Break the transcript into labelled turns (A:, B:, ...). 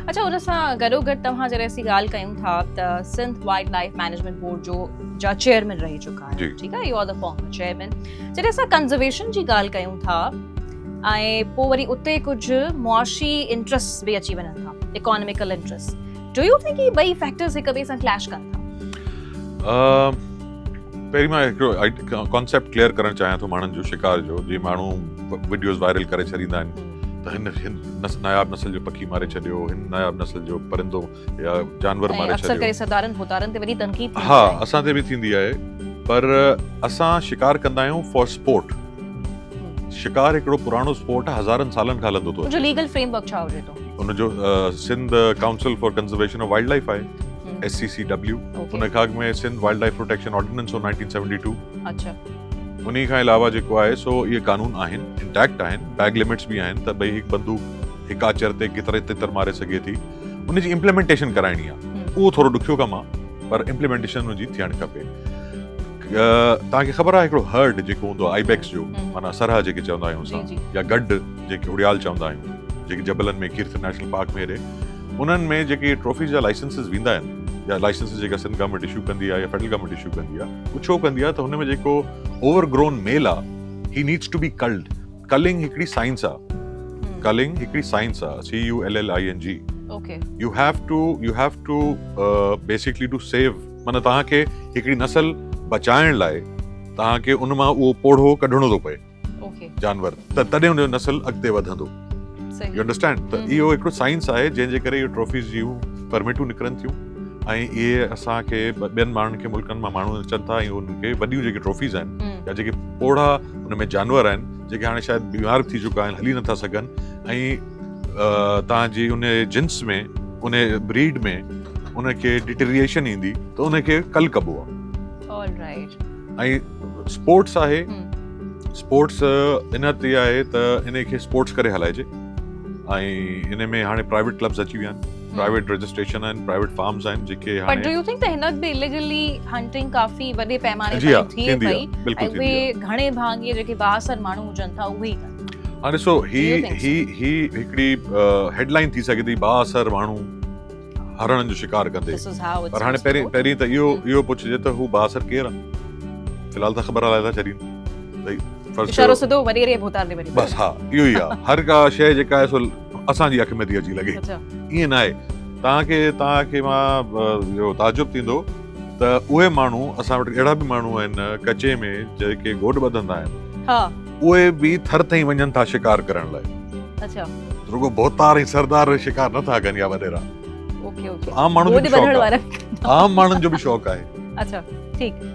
A: اڇا ان سان گڏو گڏ توهان جڏهن اسين ڳالهه ڪيون ٿا ته Sindh wildlife management board جو جا چيئرمين رهي چڪا آهيو ٺيڪ آهي you are the former chairman جڏهن اسان ڪنزرويشن جي ڳالهه ڪيون ٿا ۽ پوء وري اتي ڪجهه معاشي انٽرسٽ به اچي وڃن ٿا economical interest do you think هي ٻئي فيڪٽرز هڪ ٻئي سان ڪليش ڪن ٿا؟
B: پهرين مان هڪڙو ڪانسيپٽ ڪليئر ڪرڻ چاهيان ٿو ماڻهن جو شڪار جو جي ماڻهو وڊيوز وائرل ڪري ڇڏيندا آهن ته هن هن ناياب نسل جو پکي ماري ڇڏيو هن ناياب نسل جو پرندو يا جانور ماري ڇڏيو اڪثر
A: ڪري سردارن ڀوتارن تي وڏي تنقيد
B: ٿيندي آهي ها اسان تي به ٿيندي آهي پر اسان شڪار ڪندا آهيون فار اسپورٽ شڪار هڪڙو پراڻو اسپورٽ آهي هزارن سالن کان هلندو ٿو
A: اچي ان جو ليگل فريم ورڪ ڇا هجي ٿو
B: ان جو Sindh council for conservation of wildlife آهي ايس سي سي ڊبليو ان کان اڳ ۾ Sindh wildlife protection ordinance هو 1972
A: اڇا
B: انهي کان علاوه جيڪو آهي سو اهي قانون آهن انٽيڪٽ آهن بيگ لمٽس به آهن ته ڀئي هڪ بندوق هڪ آچر تي ڪيترا تتر ماري سگهي ٿي ان جي امپليمينٽيشن ڪرائڻي آهي اهو ٿورو ڏکيو ڪم آهي پر امپليمينٽيشن ان جي ٿيڻ کپي توهان کي خبر آهي هڪڙو هرڊ جيڪو هوندو آهي آئيبيڪس جو معنيٰ سرها جيڪي چوندا آهيون اسان يا گڊ جيڪي هڙيال چوندا آهيون جيڪي جبلن ۾ کيرٿر نيشنل پارڪ ۾ هيڏي انهن ۾ جيڪي ٽرافيز جا لائسنسز ويندا آهن يا لائسنسز جيڪا سنڌ گورنمينٽ اشو ڪندي آهي يا فيڊرل گورنمينٽ اشو ڪندي آهي اهو ڇو ڪندي آهي ته هن ۾ جيڪو اوور گرون ميل آهي he needs to be culled culling هڪڙي سائنس آهي ڪلنگ هڪڙي سائنس آهي C U L L I N G
A: okay
B: you have to you have to basically to save معنيٰ توهان کي هڪڙي نسل بچائڻ لاء توهان کي ان مان اهو پوڙهو ڪڍڻو ٿو پئي جانور ته تڏهن ان جو نسل اڳتي وڌندو you understand ته اهو هڪڙو سائنس آهي جنهن جي ڪري اهي ٽرافيز جون پرمٽون نڪرن ٿيون ۽ اهي اسان کي ٻين ماڻهن کي ملڪن مان ماڻهو اچن ٿا ۽ انهن کي وڏيون جيڪي ٽرافيز آهن يا جيڪي پوڙها ان ۾ جانور آهن جيڪي هاڻي شايد بيمار ٿي چڪا آهن هلي نٿا سگهن ۽ توهان جي ان جنس ۾ ان بريڊ ۾ ان کي ڊٽريئيشن ايندي ته ان کي ڪل ڪبو آهي ۽ اسپورٽس آهي اسپورٽس ان تي آهي ته ان کي اسپورٽس ڪري هلائجي ۽ ان ۾ هاڻي پرائيويٽ ڪلبز اچي ويا آهن پرائيويٽ رجسٽريشن آهن پرائيويٽ فارمز آهن جيڪي
A: هاڻي پر do you think ته هن وقت به اليگلي هنٽنگ ڪافي وڏي پيماني تي ٿئي پئي ۽ اهي گهڻي ڀاڱي جيڪي بااثر ماڻهو هجن ٿا اهي ئي ڪن
B: هاڻي ڏسو هي هي هي هڪڙي هيڊ لائن ٿي سگهي ٿي بااثر ماڻهو هرڻن جو شڪار ڪندي پر هاڻي پهرين پهرين ته اهو اهو پڇجي ته هو بااثر ڪير آ في الحال ته خبر هلائي ٿا ڇڏين
A: فرض اشارو سڌو وڏيري ڀوتار ڏي وڃي
B: بس ها اهو ئي آ هر ڪا شيء جيڪا آهي سو اسان جي اک ۾ ٿي اچي لڳي ائين نه آهي توهان کي توهان کي مان اهو تعجب ٿيندو ته اهي ماڻهو اسان وٽ اهڙا به ماڻهو آهن ڪچي ۾ جيڪي گوڏ ٻڌندا آهن
A: ها
B: اهي به ٿر تائين وڃن ٿا شڪار ڪرڻ لاء
A: اڇا
B: رڳو ڀوتار ۽ سردار شڪار نه ٿا ڪن يا وڏيرا
A: اوڪي اوڪي
B: عام ماڻهن جو به شوق آهي عام ماڻهن جو به شوق آهي
A: اڇا ٺيڪ.